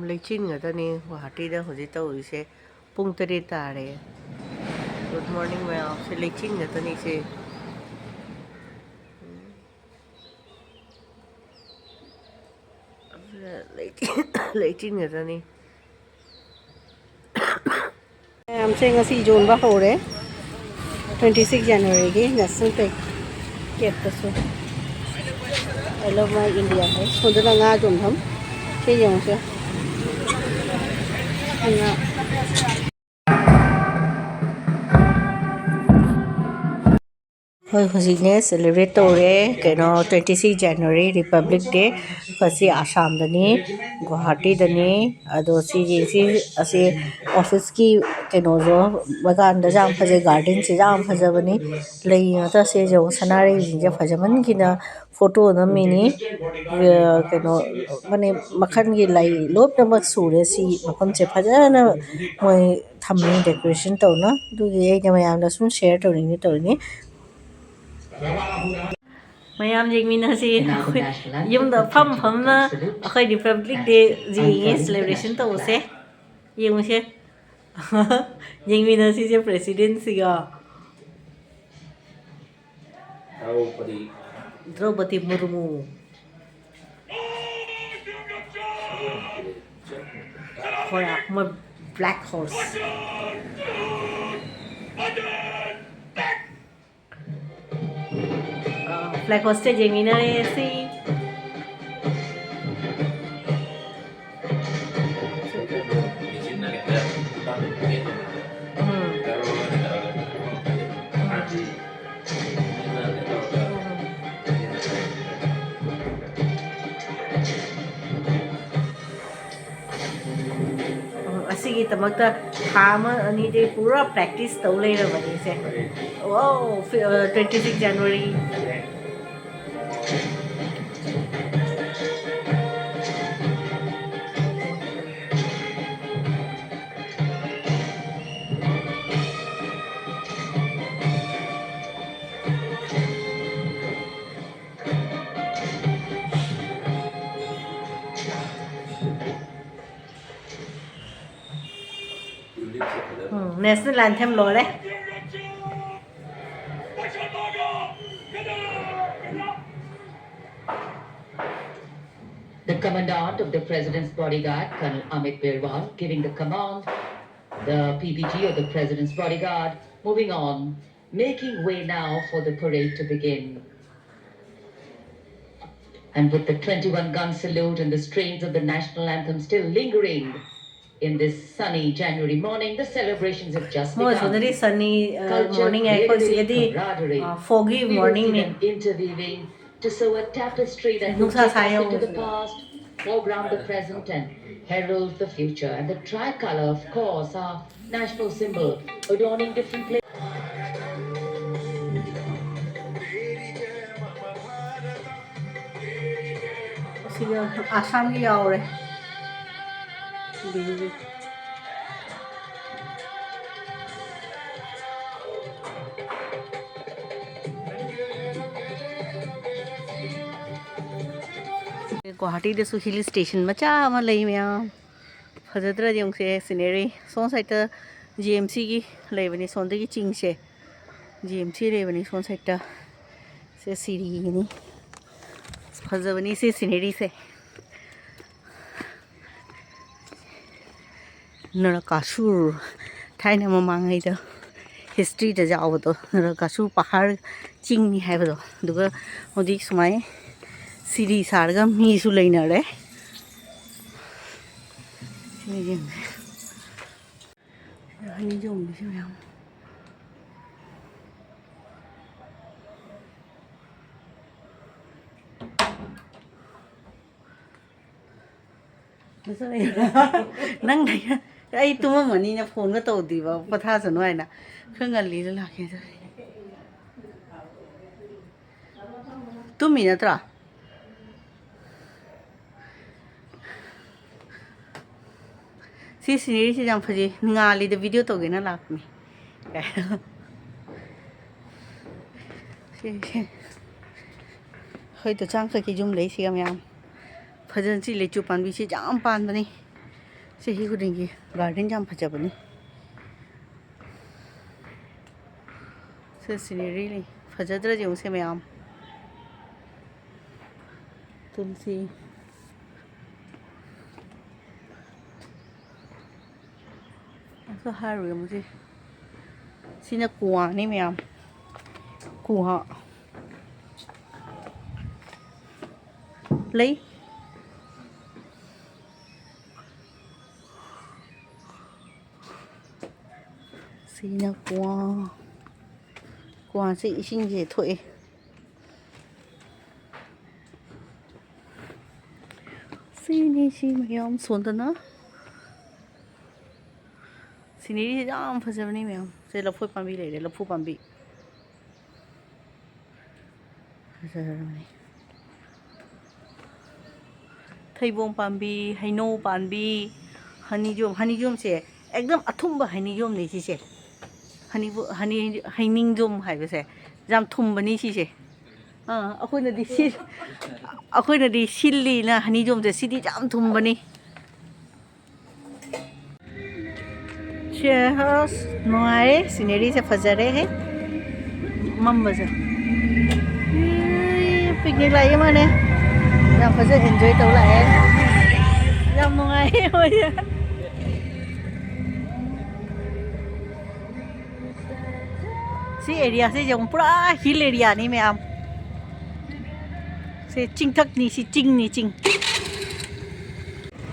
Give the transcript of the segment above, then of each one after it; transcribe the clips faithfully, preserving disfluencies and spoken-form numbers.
ꯂꯩꯆꯤꯟ ꯉꯥꯛꯇꯅꯤ ꯒꯨꯋꯥꯍꯥꯇꯤꯗ ꯍꯧꯖꯤꯛ ꯇꯧꯔꯤꯁꯦ꯫ ꯄꯨꯡ ꯇꯔꯦꯠ ꯇꯥꯔꯦ꯫ Good morning ꯃꯌꯥꯝꯁꯦ, ꯂꯩꯆꯤꯟ ꯉꯥꯛꯇꯅꯤ ꯁꯦ꯫ ꯂꯩꯆꯤꯟ, ꯂꯩꯆꯤꯟ ꯉꯥꯛꯇꯅꯤ꯫ ꯃꯌꯥꯝꯁꯦ ꯉꯁꯤ ꯌꯣꯟꯕ ꯍꯧꯔꯦ꯫ Twenty six Januaryꯒꯤ national flag ꯀꯦꯞꯇꯁꯨ꯫ I love my India ꯍꯥꯏ꯫ ꯁꯣꯝꯗꯅ ꯉꯥ ꯌꯣꯟꯐꯝ꯫ ꯁꯤ ꯌꯦꯡꯉꯨꯁꯦ꯫ ꯉꯥ꯫ ꯍꯣꯏ, ꯍꯧꯖꯤꯛꯅꯦ celebrate ꯇꯧꯔꯦ ꯀꯩꯅꯣ, twenty six January Republic Day꯫ ꯑꯁꯤ ꯑꯁꯥꯝꯗꯅꯤ, ꯒꯨꯋꯥꯍꯥꯇꯤꯗꯅꯤ꯫ ꯑꯗꯣ ꯁꯤꯒꯤ, ꯁꯤ, ꯑꯁꯤ officeꯀꯤ ꯀꯩꯅꯣꯁꯨ, ꯕꯒꯥꯟꯗꯁꯨ ꯌꯥꯝ ꯐꯖꯩ, gardenꯁꯤꯁꯨ ꯌꯥꯝ ꯐꯖꯕꯅꯤ꯫ ꯂꯩ ꯉꯥꯛꯇ꯫ ꯁꯤ ꯌꯦꯡꯉꯣ, ꯁꯅꯥꯔꯩꯁꯤꯡꯁꯦ ꯐꯖꯃꯟꯈꯤꯅ photo ꯅꯝꯃꯤꯅꯤ꯫ ꯑ, ꯀꯩꯅꯣ, ꯃꯅꯦ, ꯃꯈꯜꯒꯤ ꯂꯩ ꯂꯣꯏꯅꯃꯛ ꯁꯨꯔꯦ꯫ ꯁꯤ ꯃꯐꯝꯁꯦ ꯐꯖꯅ ꯃꯣꯏ ꯊꯝꯃꯤ decoration ꯇꯧꯅ꯫ ꯑꯗꯨꯒꯤ ꯑꯩꯅ ꯃꯌꯥꯝꯗ ꯁꯨꯝ share ꯇꯧꯅꯤꯡꯉꯤ ꯇꯧꯔꯤꯅꯤ꯫ ꯃꯌꯥꯝ ꯌꯦꯡꯃꯤꯟꯅꯁꯤ꯫ ꯑꯩꯈꯣꯏ ꯌꯨꯝꯗ ꯐꯝ ꯐꯝꯅ ꯑꯩꯈꯣꯏ Republic Day ꯌꯦꯡꯉꯤ, celebration ꯇꯧꯕꯁꯦ꯫ ꯌꯦꯡꯉꯨꯁꯦ꯫ ꯌꯦꯡꯃꯤꯟꯅꯁꯤꯁꯦ presidentꯁꯤꯒ꯫ ꯗ꯭ꯔꯧꯄꯗꯤ꯫ ꯗ꯭ꯔꯧꯄꯗꯤ ꯃꯨꯔꯃꯨ꯫ ꯍꯣꯏ, ꯃꯣꯏ black horse꯫ ꯑ, black horseꯇ ꯌꯦꯡꯃꯤꯟꯅꯔꯦ ꯁꯤ꯫ ꯎꯝ꯫ ꯎꯝ, ꯑꯁꯤꯒꯤꯗꯃꯛꯇ ꯊꯥ ꯑꯃ ꯑꯅꯤꯗꯤ ꯄꯨꯔꯥ practice ꯇꯧ ꯂꯩꯔꯕꯅꯤ ꯁꯦ꯫ Wow, ꯐꯤ-, ꯑ, twenty six January꯫ ꯎꯝ, national anthem ꯂꯣꯏꯔꯦ꯫ The commandant of the President's Bodyguard, Colonel Amit Birwal, giving the command. The P B G, or the President's Bodyguard, moving on, making way now for the parade to begin. And with the twenty-one gun salute and the strains of the national anthem still lingering in this sunny January morning, the celebrations have just ꯃꯣꯏ begun. ꯁꯣꯝꯗꯗꯤ sunny, uh, Culture, morning ꯍꯥꯏ, ꯑꯩꯈꯣꯏ creativity, ꯁꯤꯗꯗꯤ, camaraderie, uh, foggy weaving morning ꯅꯤ꯫ And interweaving to sew a tapestry that will ꯅꯨꯡꯁꯥ take ꯁꯥꯏ us into the ꯌꯦꯡꯉꯨ꯫ Past, foreground the present, and herald the future. And the tricolor, of course, our national symbol, adorning different places. ꯁꯤꯒ ꯑꯁꯥꯝꯒꯤ ꯌꯥꯎꯔꯦ꯫ ꯕꯤꯍꯨꯒꯤ꯫ ꯒꯨꯋꯥꯍꯥꯇꯤꯗꯁꯨ hill station ꯃꯆꯥ ꯑꯃ ꯂꯩ ꯃꯌꯥꯝ꯫ ꯐꯖꯗ꯭ꯔꯗꯤ ꯌꯦꯡꯉꯨꯁꯦ scenery꯫ ꯁꯣꯝ sideꯇ G M Cꯒꯤ ꯂꯩꯕꯅꯤ, ꯁꯣꯝꯗꯒꯤ ꯆꯤꯡꯁꯦ꯫ G M C ꯂꯩꯕꯅꯤ ꯁꯣꯝ sideꯇ꯫ ꯁꯦ ꯁꯤꯔꯤꯒꯤꯅꯤ꯫ ꯐꯖꯕꯅꯤ ꯁꯤ sceneryꯁꯦ꯫ ꯅꯔꯀꯥꯁꯨꯔ, ꯊꯥꯏꯅ ꯃꯃꯥꯡꯉꯩꯗ historyꯗ ꯌꯥꯎꯕꯗꯣ, ꯅꯔꯀꯥꯁꯨꯔ ꯄꯍꯥꯔ ꯆꯤꯡꯅꯤ ꯍꯥꯏꯕꯗꯣ꯫ ꯑꯗꯨꯒ ꯍꯧꯖꯤꯛ ꯁꯨꯃꯥꯏꯅ ꯁꯤꯔꯤ ꯁꯥꯔꯒ ꯃꯤꯁꯨ ꯂꯩꯅꯔꯦ꯫ ꯁꯤꯗ ꯌꯦꯡꯉꯦ꯫ ꯍꯩ ꯌꯣꯟꯕꯁꯤ ꯃꯌꯥꯝ꯫ ꯅꯪ, ꯑꯩ ꯇꯨꯝꯃꯝꯃꯅꯤꯅ phoneꯒ ꯇꯧꯗ꯭ꯔꯤꯕ, ꯄꯣꯊꯥꯁꯅꯨ ꯍꯥꯏꯅ꯫ ꯈꯔ ꯉꯜꯂꯤꯅ ꯂꯥꯛꯀꯦ꯫ ꯇꯨꯝꯃꯤ ꯅꯠꯇ꯭ꯔꯣ? ꯁꯤ sceneryꯁꯤ ꯌꯥꯝ ꯐꯖꯩ꯫ ꯉꯥꯜꯂꯤꯗ video ꯇꯧꯒꯦꯅ ꯂꯥꯛꯄꯅꯤ꯫ ꯁꯤ, ꯁꯤ꯫ ꯍꯣꯏ, ꯇꯨ ꯆꯥꯡꯈꯛꯀꯤ ꯌꯨꯝ ꯂꯩꯁꯤꯒ ꯃꯌꯥꯝ꯫ ꯐꯖꯅ ꯁꯤ ꯂꯩꯆꯨ ꯄꯥꯝꯕꯤꯁꯤ ꯌꯥꯝ ꯄꯥꯟꯕꯅꯤ꯫ ꯆꯍꯤ ꯈꯨꯗꯤꯡꯒꯤ garden ꯌꯥꯝ ꯐꯖꯕꯅꯤ꯫ ꯁꯤ ꯁꯤꯅꯔꯤ ꯐꯖꯗ꯭ꯔꯥ ꯌꯦꯡꯉꯨꯁꯦ ꯃꯌꯥꯝ꯫ ꯇꯨꯜꯁꯤ꯫ ꯑꯗꯨ ꯍꯥꯏꯔꯨꯔꯦ ꯃꯁꯤ꯫ ꯁꯤꯅ ꯀ꯭ꯋꯥꯅꯤ ꯃꯌꯥꯝ꯫ ꯀ꯭ꯋꯥ꯫ ꯂꯩ꯫ ꯁꯤꯅ ꯀ꯭ꯋꯥ꯫ ꯀ꯭ꯋꯥꯁꯦ ꯏꯁꯤꯡꯁꯦ ꯊꯣꯛꯑꯦ꯫ ꯁꯤꯅꯤ ꯁꯤ ꯃꯌꯥꯝ ꯁꯣꯟꯗꯅ꯫ ꯁꯤꯅꯔꯤꯁꯦ ꯌꯥꯝ ꯐꯖꯕꯅꯤ ꯃꯌꯥꯝ꯫ ꯁꯦ ꯂꯐꯣꯏ ꯄꯥꯝꯕꯤ ꯂꯩꯔꯦ, ꯂꯐꯨ ꯄꯥꯝꯕꯤ꯫ ꯐꯖꯔꯕꯅꯤ꯫ ꯊꯩꯕꯣꯡ ꯄꯥꯝꯕꯤ, ꯍꯩꯅꯧ ꯄꯥꯝꯕꯤ, ꯍꯅꯤꯖꯣꯝ, ꯍꯅꯤꯖꯣꯝꯁꯦ ꯑꯦꯛꯗꯝ ꯑꯊꯨꯝꯕ ꯍꯅꯤꯖꯣꯝꯅꯤ ꯁꯤꯁꯦ꯫ ꯍꯅꯤꯕꯨ-, ꯍꯅꯤ-, ꯍꯩꯅꯤꯡꯖꯣꯝ ꯍꯥꯏꯕꯁꯦ ꯌꯥꯝ ꯊꯨꯝꯕꯅꯤ ꯁꯤꯁꯦ꯫ ꯑꯥ, ꯑꯩꯈꯣꯏꯅꯗꯤ ꯁꯤ-, ꯑꯩꯈꯣꯏꯅꯗꯤ ꯁꯤꯜꯂꯤꯅ ꯍꯅꯤꯖꯣꯝꯁꯦ, ꯁꯤꯗꯤ ꯌꯥꯝ ꯊꯨꯝꯕꯅꯤ꯫ ꯁꯦ, ꯑꯁ, ꯅꯨꯡꯉꯥꯏꯔꯦ, ꯁꯤꯅꯔꯤꯁꯦ ꯐꯖꯔꯦꯍꯦ꯫ ꯃꯝꯕꯁꯦ꯫ ꯄꯤꯛꯅꯤꯛ ꯂꯥꯛꯏ ꯃꯥꯅꯦ꯫ ꯌꯥꯝ ꯐꯖ ꯑꯦꯟꯖꯣꯏ ꯇꯧ ꯂꯥꯛꯑꯦ꯫ ꯌꯥꯝ ꯅꯨꯡꯉꯥꯏꯌꯦ ꯃꯣꯏꯁꯦ꯫ ꯁꯤ ꯑꯦꯔꯤꯌꯥꯁꯦ ꯌꯦꯡꯉꯨ, ꯄꯨꯔꯥ ꯍꯤꯜ ꯑꯦꯔꯤꯌꯥꯅꯤ ꯃꯌꯥꯝ꯫ ꯁꯤ ꯆꯤꯡꯊꯛꯅꯤ, ꯁꯤ ꯆꯤꯡꯅꯤ, ꯆꯤꯡ꯫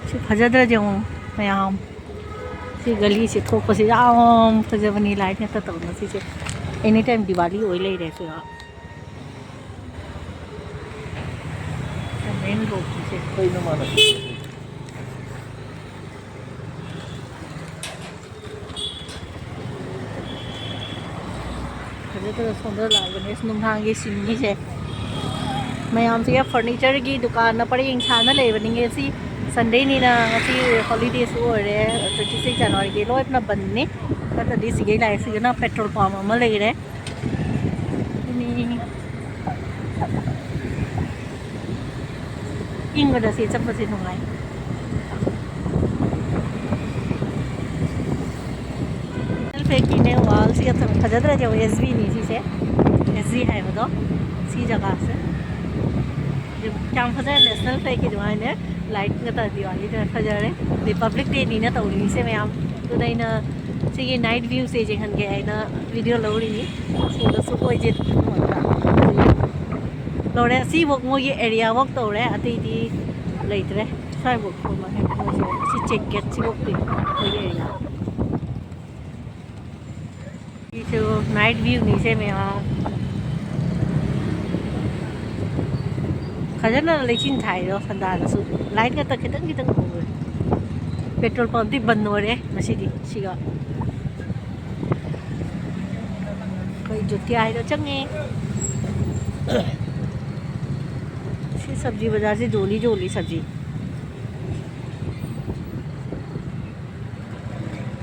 ꯁꯤ ꯐꯖꯗ꯭ꯔꯥ ꯌꯦꯡꯉꯨ ꯃꯌꯥꯝ꯫ ꯁꯤ ꯒꯂꯤꯁꯦ ꯊꯣꯛꯄꯁꯦ ꯌꯥꯝ ꯐꯖꯕꯅꯤ, ꯂꯥꯏꯠ ꯉꯥꯛꯇ ꯇꯧꯅ ꯁꯤꯁꯦ꯫ ꯑꯦꯅꯤ ꯇꯥꯏꯝ ꯗꯤꯋꯥꯂꯤ ꯑꯣꯏ ꯂꯩꯔꯦ ꯁꯤꯗ꯫ ꯃꯦꯟ ꯔꯣꯗꯁꯦ꯫ ꯀꯩꯅꯣ ꯃꯥꯅ ꯐꯖꯗꯕ ꯁꯣꯝꯗ ꯂꯥꯛꯏꯕꯅꯦ, ꯑꯁ, ꯅꯨꯡꯗꯥꯡꯒꯤ ꯁꯤꯟꯅꯤꯁꯦ꯫ ꯃꯌꯥꯝꯁꯤꯒ ꯐꯔꯅꯤꯆꯔꯒꯤ ꯗꯨꯀꯥꯟꯅ ꯄꯔꯦꯡ ꯁꯥꯅ ꯂꯩꯕꯅꯤꯉꯦ꯫ ꯁꯤ ꯁꯟꯗꯦꯅꯤꯅ ꯉꯁꯤ ꯍꯣꯂꯤꯗꯦꯁꯨ ꯑꯣꯏꯔꯦ, ꯇ꯭ꯋꯦꯟꯇꯤ ꯁꯤꯛꯁ ꯖꯅꯋꯥꯔꯤꯒꯤ ꯂꯣꯏꯅ ꯕꯟꯅꯤ꯫ ꯅꯠꯇ꯭ꯔꯗꯤ ꯁꯤꯒꯤ ꯂꯥꯏꯔꯤꯛꯁꯤꯗꯅ ꯄꯦꯇ꯭ꯔꯣꯜ ꯄꯝ ꯑꯃ ꯂꯩꯔꯦ꯫ ꯃꯤ ꯏꯪꯕꯗ ꯁꯤ ꯆꯠꯄꯁꯦ ꯅꯨꯡꯉꯥꯏ꯫ ꯐꯦꯛꯀꯤꯅꯦ ꯋꯥꯜꯁꯦ ꯐꯖꯗ꯭ꯔꯗꯤ ꯑꯦꯁ ꯕꯤꯅꯤ ꯁꯤꯁꯦ, ꯑꯦꯁ ꯕꯤ ꯍꯥꯏꯕꯗꯣ, ꯁꯤ ꯖꯒꯥꯁꯦ꯫ ꯌꯥꯝ ꯐꯖꯔꯦ, ꯅꯦꯁꯅꯦꯜ ꯐ꯭ꯂꯦꯒꯀꯤ ꯑꯗꯨꯃꯥꯏꯅ ꯂꯥꯏꯠ ꯉꯥꯛꯇ ꯗꯤꯋꯥꯂꯤꯗ ꯐꯖꯔꯦ꯫ ꯔꯤꯄꯕ꯭ꯂꯤꯛ ꯗꯦꯅꯤꯅ ꯇꯧꯔꯤꯁꯦ ꯃꯌꯥꯝ꯫ ꯑꯗꯨꯗ ꯑꯩꯅ ꯁꯤꯒꯤ ꯅꯥꯏꯠ ꯚ꯭ꯌꯨꯁꯦ ꯌꯦꯡꯍꯟꯒꯦ ꯍꯥꯏꯅ ꯚꯤꯗꯤꯑꯣ ꯂꯧꯔꯤꯅꯤ꯫ ꯁꯤꯗꯁꯨ ꯑꯣꯏꯁꯦ ꯂꯧꯔꯦ꯫ ꯑꯁꯤꯐꯧ ꯃꯣꯏꯒꯤ ꯑꯦꯔꯤꯌꯥꯐꯧ ꯇꯧꯔꯦ, ꯑꯇꯩꯗꯤ ꯂꯩꯇ꯭ꯔꯦ꯫ ꯁ꯭ꯋꯥꯏꯐꯧ ꯊꯣꯛꯑꯦ ꯃꯣꯏꯁꯦ꯫ ꯁꯤ ꯆꯦꯛ ꯒꯦꯠꯁꯤꯐꯧ ꯄꯤꯔꯦ ꯃꯣꯏꯒꯤ ꯑꯦꯔꯤꯌꯥ꯫ ꯁꯤꯁꯨ ꯅꯥꯏꯠ ꯚ꯭ꯌꯨꯅꯤꯁꯦ ꯃꯌꯥꯝ꯫ ꯐꯖꯅ ꯂꯩꯆꯤꯟ ꯊꯥꯏꯗꯣ ꯁꯟꯗꯥꯗꯁꯨ꯫ ꯂꯥꯏꯠ ꯈꯛꯇ ꯈꯤꯇꯪ ꯈꯤꯇꯪ ꯎꯔꯦ꯫ ꯄꯦꯇ꯭ꯔꯣꯜ ꯄꯝꯗꯤ ꯕꯟ ꯑꯣꯏꯔꯦ ꯉꯁꯤꯗꯤ꯫ ꯁꯤꯒ ꯑꯩꯈꯣꯏ ꯖꯣꯇꯤꯌꯥ ꯍꯥꯏꯗꯣ ꯆꯪꯉꯦ꯫ ꯁꯤ ꯁꯕꯖꯤ ꯕꯖꯥꯔꯁꯤ ꯖꯣꯂꯤ ꯖꯣꯂꯤ ꯁꯕꯖꯤ꯫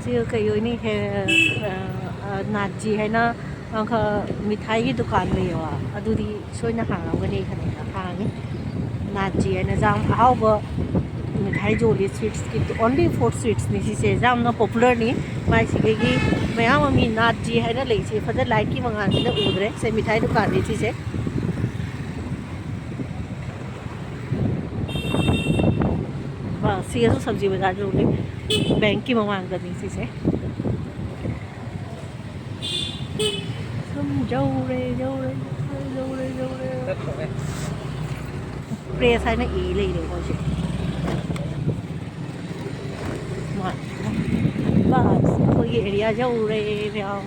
ꯁꯤꯒ ꯀꯩ ꯑꯣꯏꯅꯤ? ꯍꯦ, ꯑ, ꯑ, ꯅꯥꯠꯖꯤ ꯍꯥꯏꯅ ꯑꯃꯈꯛ ꯃꯤꯊꯥꯏꯒꯤ ꯗꯨꯀꯥꯟ ꯂꯩꯌꯦꯕ, ꯑꯗꯨꯗꯤ ꯁꯣꯏꯅ ꯍꯥꯡꯉꯝꯒꯅꯤ ꯈꯟꯕꯗ ꯍꯥꯡꯉꯤ꯫ ꯅꯥꯠꯖꯤ ꯍꯥꯏꯅ ꯌꯥꯝ ꯑꯍꯥꯎꯕ ꯃꯤꯊꯥꯏ ꯌꯣꯜꯂꯤ, sweetsꯀꯤ, only for sweetsꯅꯤ ꯁꯤꯁꯦ, ꯌꯥꯝꯅ popularꯅꯤ꯫ ꯃꯥꯏꯁꯤꯗꯒꯤ ꯃꯌꯥꯝ ꯑꯃ ꯃꯤ ꯅꯥꯠꯖꯤ ꯍꯥꯏꯅ ꯂꯩꯁꯦ, ꯐꯖꯅ ꯂꯥꯏꯠꯀꯤ ꯃꯉꯥꯜꯁꯤꯅ ꯎꯗ꯭ꯔꯦ꯫ ꯁꯦ ꯃꯤꯊꯥꯏ ꯗꯨꯀꯥꯟꯅꯤ ꯁꯤꯁꯦ꯫ ꯁꯤꯒꯁꯨ ꯁꯕꯖꯤ ꯕꯖꯥꯔ ꯌꯧꯔꯦ, ꯕꯦꯡꯀꯤ ꯃꯃꯥꯡꯗꯅꯤ ꯁꯤꯁꯦ꯫ ꯁꯨꯝ ꯌꯧꯔꯦ, ꯌꯧꯔꯦ, ꯌꯧꯔꯦ, ꯌꯧꯔꯦ, ꯌꯧꯔꯦ꯫ ꯄ꯭ꯔꯦꯁ ꯍꯥꯏꯅ ꯏ ꯂꯩꯔꯦ ꯃꯣꯏꯁꯦ꯫ ꯃꯥ, ꯕꯁ ꯑꯩꯈꯣꯏꯒꯤ ꯑꯦꯔꯤꯌꯥ ꯌꯧꯔꯦ ꯃꯌꯥꯝ꯫